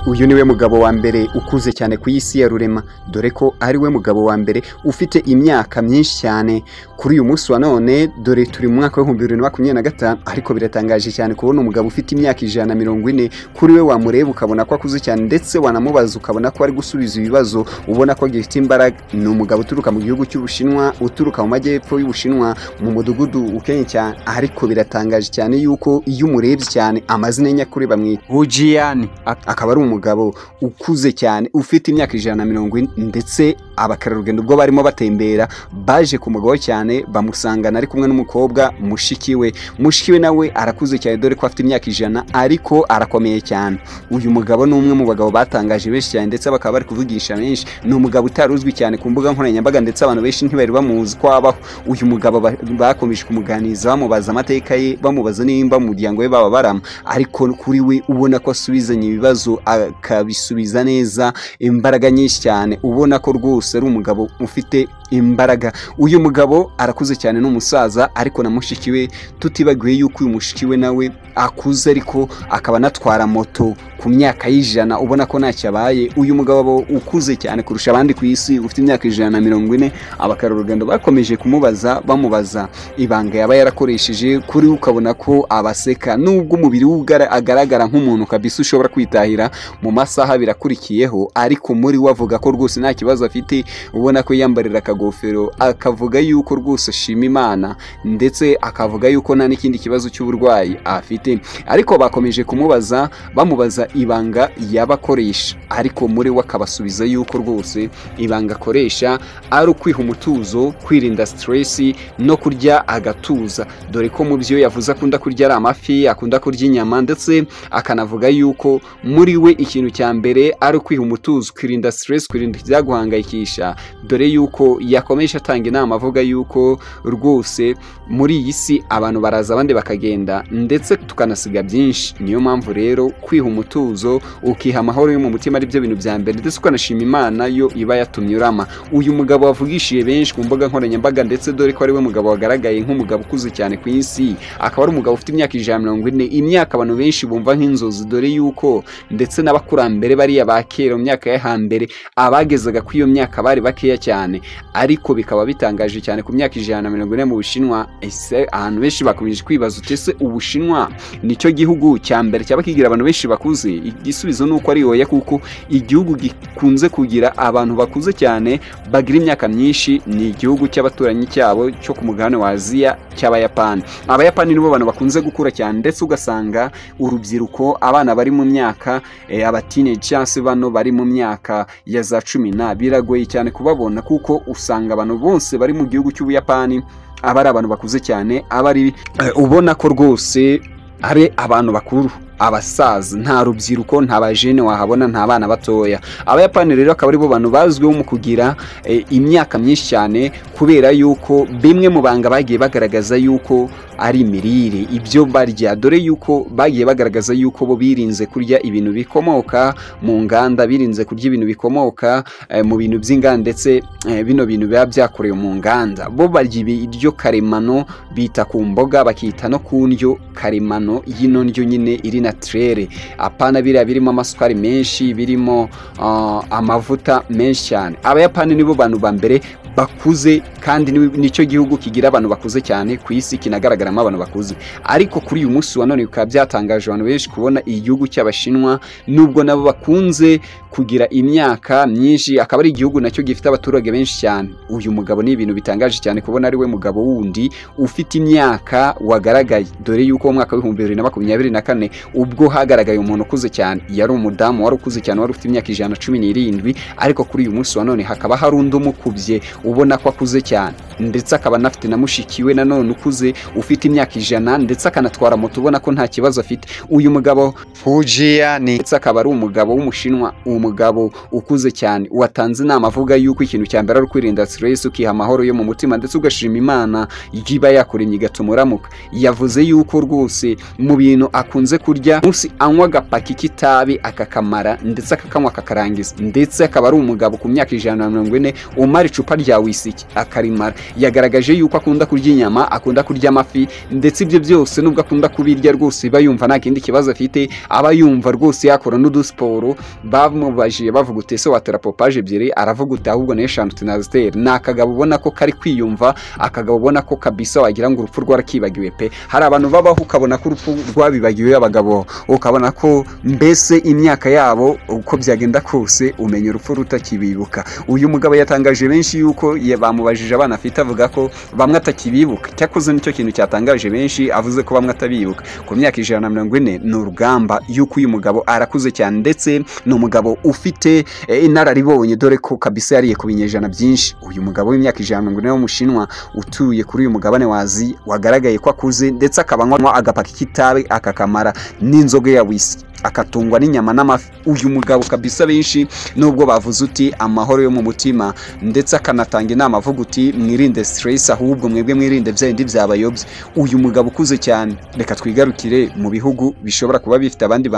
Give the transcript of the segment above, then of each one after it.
Uyu niwe mugabo wa mbere ukuze cyane ku isi ya rurema, dore ko ari we mugabo wa mbere ufite imyaka myinshi cyane kuri uyu munsi wa none. Dore turi mu mwaka wa 2025, ariko biratangaje cyane kubona umugabo ufite imyaka 140. Kuri we wamureba ukabona ko akuze cyane, ndetse wanamubaza ukabona ko ari gusubiza ibibazo, ubona ko agifite imbaraga. Ni umugabo uturuka mu gihugu cy'Ubushinwa, uturuka mu majyepfo y'Ubushinwa, mu mudugudu ukennye cyane. Ariko biratangaje cyane yuko iyo umurebye cyane, amazina ye nyakuri bamwita Hujiyani. Akaba ari umugabo ukuze cyane ufite imyaka 140. Ndetse abakerarugendo ubwo barimo batembera baje ku mugabo cyane, bamusangana ari kumwe n'umukobwa mushiki we. Mushiki we nawe arakuze cyane, dore ko afite imyaka 100, ariko arakomeye cyane. Uyu mugabo ni umwe mu bagabo batangaje benshi cyane, ndetse bakaba bari kuvugisha benshi. Ni umugabo utari uzwi cyane ku mbuga nkoranyambaga, ndetse abantu benshi ntibari bamuzi ko abaho. Uyu mugabo bakomeje kumuganiriza, bamubaza amateka ye, bamubaza nimba mu muryango we baba barama, ariko kuri we ubona ko asubizanya ibibazo, akabisubiza neza, imbaraga nyinshi cyane, ubona ko rwose ari umugabo ufite imbaraga. Uyu mugabo arakuze cyane, ni umusaza, ariko na mushiki we, tutibagiwe yuko uyu mushiki we nawe akuze, ariko akaba anatwara moto ku myaka y'100, ubona ko ntacyo abaye. Uyu mugabo ukuze cyane kurusha abandi ku isi, ufite imyaka 140, abakerarugendo bakomeje kumubaza, bamubaza ibanga yaba yarakoresheje. Kuri we ukabona ko abaseka, nubwo umubiri we agaragara nk'umuntu kabisa ushobora kwitahira mu masaha 2 akurikiyeho, ariko muri we avuga ko rwose nta kibazo afite. Ubona ko yiyambarira akagofero, akavuga yuko rwose ashima Imana, ndetse akavuga yuko nta n'ikindi kibazo cy'uburwayi afite. Ariko bakomeje kumubaza, bamubaza ibanga yaba akoresha, ariko muri we akabasubiza yuko rwose ibanga akoresha ari ukwiha umutuzo, kwirinda stress no kurya agatuza, dore ko mu byo yavuze akunda kurya ari amafi, akunda kurya inyama, ndetse akanavuga yuko muri we ikintu cya mbere ari ukwiha umutuzo, kwirinda stress, kwirinda ibyaguhangayikisha, dore yuko yakomeje atanga inama avuga yuko rwose muri iyi si abantu baraza abandi bakagenda, ndetse tukanasiga byinshi. Niyo mpamvu rero kwiha umutuzo, ukiha amahoro yo mu mutima ari byo bintu bya mbere, ndetse ukanashima Imana yo iba yatumye urama. Uyu mugabo wavugishije benshi ku mbuga nkoranyambaga, ndetse dore ko ari we mugabo wagaragaye nk'umugabo ukuze cyane ku isi, akaba ari umugabo ufite imyaka 140, imyaka abantu benshi bumva nk'inzozi, dore yuko ndetse n'abakurambere bariya ba kera mu myaka yo hambere abagezaga kuri iyo myaka bari bakeya cyane. Ariko bikaba bitangaje cyane ku myaka 140 mu Bushinwa. Ese ahantu benshi bakomeje kwibaza uti: "Ese Ubushinwa nicyo gihugu cya mbere cyaba kigira abantu benshi bakuze?" Igisubizo ni uko ari oya, kuko igihugu gikunze kugira abantu bakuze cyane bagira imyaka myinshi ni igihugu cy'abaturanyi cyabo cyo ku mugabane wa Aziya cy'Abayapani. Abayapani nibo bantu bakunze gukura cyane, ndetse ugasanga urubyiruko, abana bari mu myaka aba teenage cyangwa se bano bari mu myaka ya za cumi na, biragoye cyane kubabona, kuko usanga abantu bose bari mu gihugu cy'Ubuyapani aba ari abantu bakuze cyane, aba ari ubona ko rwose ari abantu bakuru, abasaza. Nta rubyiruko, nta bajene wahabona, nta bana batoya. Abayapani rero akaba aribo bantu bazwiho mu kugira imyaka myinshi cyane, kubera yuko bimwe mu banga bagiye bagaragaza yuko ari imirire, ibyo barya, dore yuko bagiye bagaragaza yuko bo birinze kurya ibintu bikomoka mu nganda, birinze kurya ibintu bikomoka mu bintu by'inganda, ndetse bino bintu biba byakorewe mu nganda. Bo barya ibiryo karemano, bita ku mboga, bakita no ku ndyo karemano, y'ino ndyo nyine iri naturelle, apana biriya birimo amasukari menshi, birimo amavuta menshi cyane. Abayapani nibo bantu ba mbere bakuze, kandi nicyo gihugu kigira abantu bakuze cyane ku isi, kinagaragaramo abantu bakuze. Ariko kuri uyu munsi wa none bikaba byatangaje abantu benshi kubona igihugu cy'Abashinwa, nubwo nabo bakunze kugira imyaka myinshi, akaba ari igihugu nacyo gifite abaturage benshi cyane. Uyu mugabo ni ibintu bitangaje cyane kubona ari we mugabo wundi ufite imyaka wagaragaye, dore yuko mu mwaka wa 2024 ubwo hagaragaye umuntu ukuze cyane, yari umudamu wari ukuze cyane, wari ufite imyaka 117. Ariko kuri uyu munsi wa none hakaba hari undi umukubye, ubona ko akuze cyane, ndetse akaba anafite na mushiki we nanone ukuze ufite imyaka 100, ndetse akanatwara moto, ubona ko nta kibazo afite. Uyu mugabo Fujiyani. ndetse akaba ari umugabo w'Umushinwa, umugabo ukuze cyane watanze inama avuga yuko ikintu cya mbere ari ukwirinda stress, ukiha amahoro yo mu mutima, ndetse ugashima Imana iba yakuremye igatuma uramuka. Yavuze yuko rwose mu bintu akunze kurya, munsi anywa agapaki k'itabi akakamara, ndetse akakanywa akakarangiza, ndetse akaba ari umugabo ku myaka 140 umara icupa rya wisiki akarimara. Yagaragaje yuko akunda kurya inyama, akunda kurya amafi, ndetse ibyo byose nubwo akunda kubirya rwose iba yumva nta kindi kibazo afite, aba yumva rwose yakora n'udusiporo. Bamubajije bavuga uti ese watera popaje ebyiri, aravuga uti ahubwo n'eshanu tunazitera. Ni akagabo ubona ko kari kwiyumva, akagabo ubona ko kabisa wagira ngo urupfu rwarakibagiwe pe. Hari abantu babaho ukabona ko urupfu rwabibagiwe, abagabo ukabona ko mbese imyaka yabo uko byagenda kose umenya urupfu rutakibibuka. Uyu mugabo yatangaje benshi yuko bamubajije abana afite, avuga ko bamwe atakibibuka. Cyakoze nicyo kintu cyatangaje benshi, avuze ko bamwe atabibuka. Ku myaka 140 ni urugamba yuko uyu mugabo arakuze cyane, ndetse ni umugabo ufite inararibonye, dore ko kabisa yariye ku binyejana byinshi. Uyu mugabo w'imyaka 140 w'umushinwa utuye kuri uyu mugabane wa Aziya, wagaragaye ko akuze, ndetse akaba anywa agapaki k'itabi akakamara n'inzoga ya whisky, akatungwa n'inyama n'amafi. Uyu mugabo kabisa benshi nubwo bavuze uti amahoro yo mu mutima, ndetse akanatanga inama avuga uti mwirinde stress, ahubwo mwebwe mwirinde bya bindi byabayobye. Uyu mugabo ukuze cyane, reka twigarukire mu bihugu bishobora kuba bifite abandi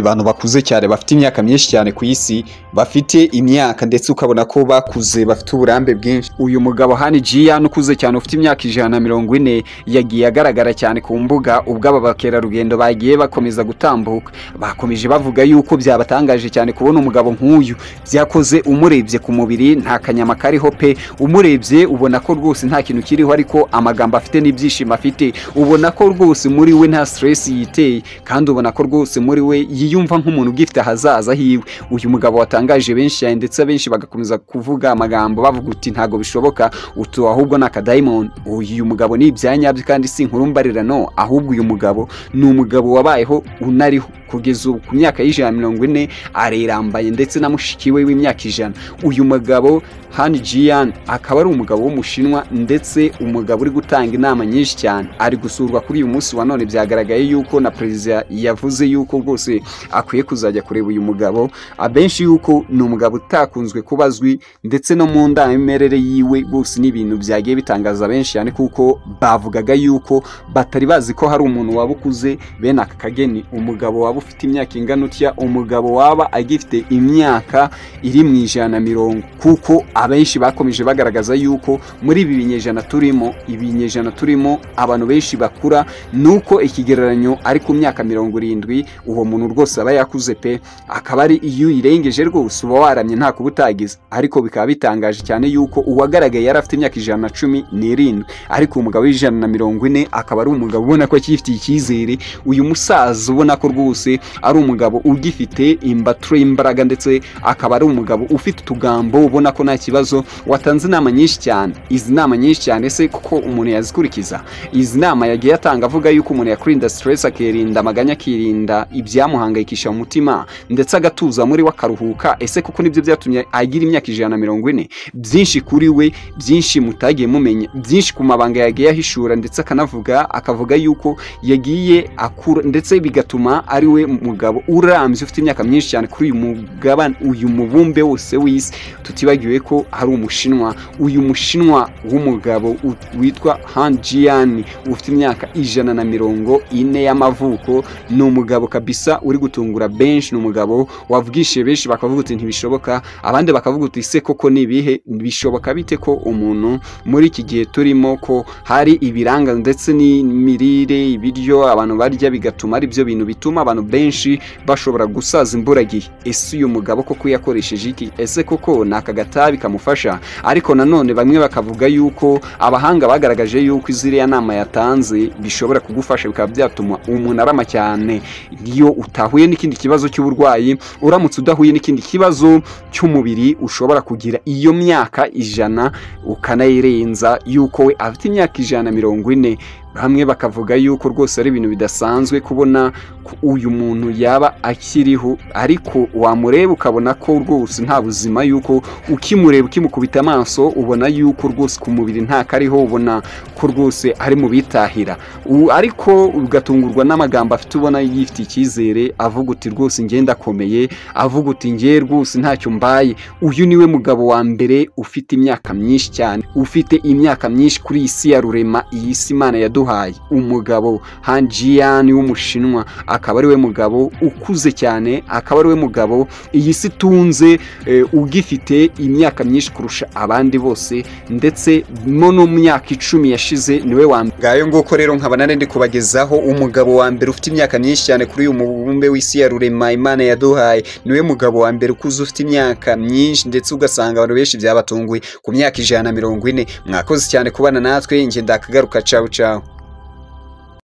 bantu bakuze cyane, bafite imyaka myinshi cyane ku isi, bafite imyaka ndetse ukabona ko bakuze, bafite uburambe bwinshi. Uyu mugabo Han Jian ukuze cyane ufite imyaka 140 yagiye agaragara cyane ku mbuga ubwo aba bakerarugendo bagiye bakomeza gutambuka. Bakomeje bavuga yuko byabatangaje cyane kubona umugabo nk'uyu. Byakoze umurebye ku mubiri nta kanyama kariho pe, umurebye ubona ko rwose nta kintu kiriho, ariko amagambo afite n'ibyishimo afite ubona ko rwose muri we nta stress yiteye, kandi ubona ko rwose muri we yiyumva nk'umuntu ugifite ahazaza hiwe. Uyu mugabo watangaje benshi cyane, ndetse abenshi bagakomeza kuvuga amagambo bavuga uti ntago bishoboka, utu ahubwo ni akadayimoni. Uyu mugabo ni ibyanyabyo kandi si inkuru mbarirano, ahubwo uyu mugabo ni umugabo wabayeho unariho kugeza ubu ku myaka 140, arerambaye ndetse na mushiki we w'imyaka 100. Uyu mugabo Han Jian akaba ari umugabo w'umushinwa, ndetse umugabo uri gutanga inama nyinshi cyane. Ari gusurwa kuri uyu munsi wa none, byagaragaye yuko na perezida yavuze yuko rwose akwiye kuzajya kureba uyu mugabo. Abenshi yuko ni umugabo utakunzwe kubazwi, ndetse no mu ndangamimerere yiwe rwose ni ibintu byagiye bitangaza benshi cyane, kuko bavugaga yuko batari bazi ko hari umuntu waba ukuze bene aka kageni, umugabo waba ufite imyaka ingana utya, umugabo waba agifite imyaka iri mu 120, kuko abenshi bakomeje bagaragaza yuko muri ibi binyejana turimo, abantu benshi bakura nuko ikigereranyo ari ku myaka 70, uwo muntu rwose aba yakuze pe, akaba ari iyo uyirengeje rwose uba waramye nta kubutagize. Ariko bikaba bitangaje cyane yuko uwagaragaye yari afite imyaka 117, ariko umugabo w'140 akaba ari umugabo ubona ko akifitiye icyizere. Uyu musaza ubona ko rwose ari umugabo ugifite imbature y'imbaraga, ndetse akaba ari umugabo ufite utugambo ubona ko nta kibazo, watanze inama nyinshi cyane. Izi nama nyinshi cyane se kuko umuntu yazikurikiza? Izi nama yagiye atanga avuga yuko umuntu yakwirinda stress, akirinda amaganya, akirinda ibyamuhangayikisha mu mutima, ndetse agatuza muri we akaruhuka. Ese kuko nibyo byatumye agira imyaka 140? Byinshi kuri we, byinshi mutagiye mumenya, byinshi ku mabanga yagiye ahishura, ndetse akanavuga akavuga yuko yagiye akura, ndetse bigatuma ari we mugabo urambye ufite imyaka myinshi cyane kuri uyu mugabane, uyu mubumbe wose w'isi. Tutibagiwe ko hari umushinwa, uyu mushinwa w'umugabo witwa Han Jian ufite imyaka 140 y'amavuko. Ni umugabo kabisa uri gutungura benshi, ni umugabo wavugishije benshi bakavuga uti ntibishoboka, abandi bakavuga uti se koko ni ibihe bishoboka bite ko umuntu muri iki gihe turimo ko hari ibiranga ndetse n'imirire, ibiryo abantu barya bigatuma ari byo bintu bituma abantu benshi bashobora gusaza imburagihe. Ese uyu mugabo koko yakoresheje iki? Ese koko ni aka gatabi kamufasha? Ariko nanone bamwe bakavuga yuko abahanga bagaragaje yuko iziriya nama yatanze bishobora kugufasha, bikaba byatuma umuntu arama cyane iyo utahuye n'ikindi kibazo cy'uburwayi. Uramutse udahuye n'ikindi kibazo cy'umubiri ushobora kugira iyo myaka 100 ukanayirenza, yuko we afite imyaka 140. Bamwe bakavuga yuko rwose ari ibintu bidasanzwe kubona uyu muntu yaba akiriho, ariko wamureba ukabona ko rwose nta buzima, yuko ukimureba ukimukubita amaso ubona yuko rwose ku mubiri nta kariho, ubona ko rwose ari mu bitahira. Ariko ugatungurwa n'amagambo afite, ubona yifitiye icyizere, avuga uti rwose njye ndakomeye, avuga uti njye rwose ntacyo mbaye. Uyu niwe mugabo wa mbere ufite imyaka myinshi cyane, ufite imyaka myinshi kuri iyi si ya rurema, iyi si Imana yaduhaye. yaduhaye. Umugabo Han Jian w'Umushinwa akaba ari we mugabo ukuze cyane, akaba ari we mugabo iyi si itunze ugifite imyaka myinshi kurusha abandi bose, ndetse no mu myaka 10 yashize niwe wa mbere. Ngayo nguko rero nkaba nari ndi kubagezaho umugabo wa mbere ufite imyaka myinshi cyane kuri uyu mubumbe w'isi ya rurema Imana yaduhaye. Niwe mugabo wa mbere ukuze ufite imyaka myinshi, ndetse ugasanga abantu benshi byabatunguye ku myaka 140. Mwakoze cyane kubana natwe, njye ndakagaruka. Ciao ciao.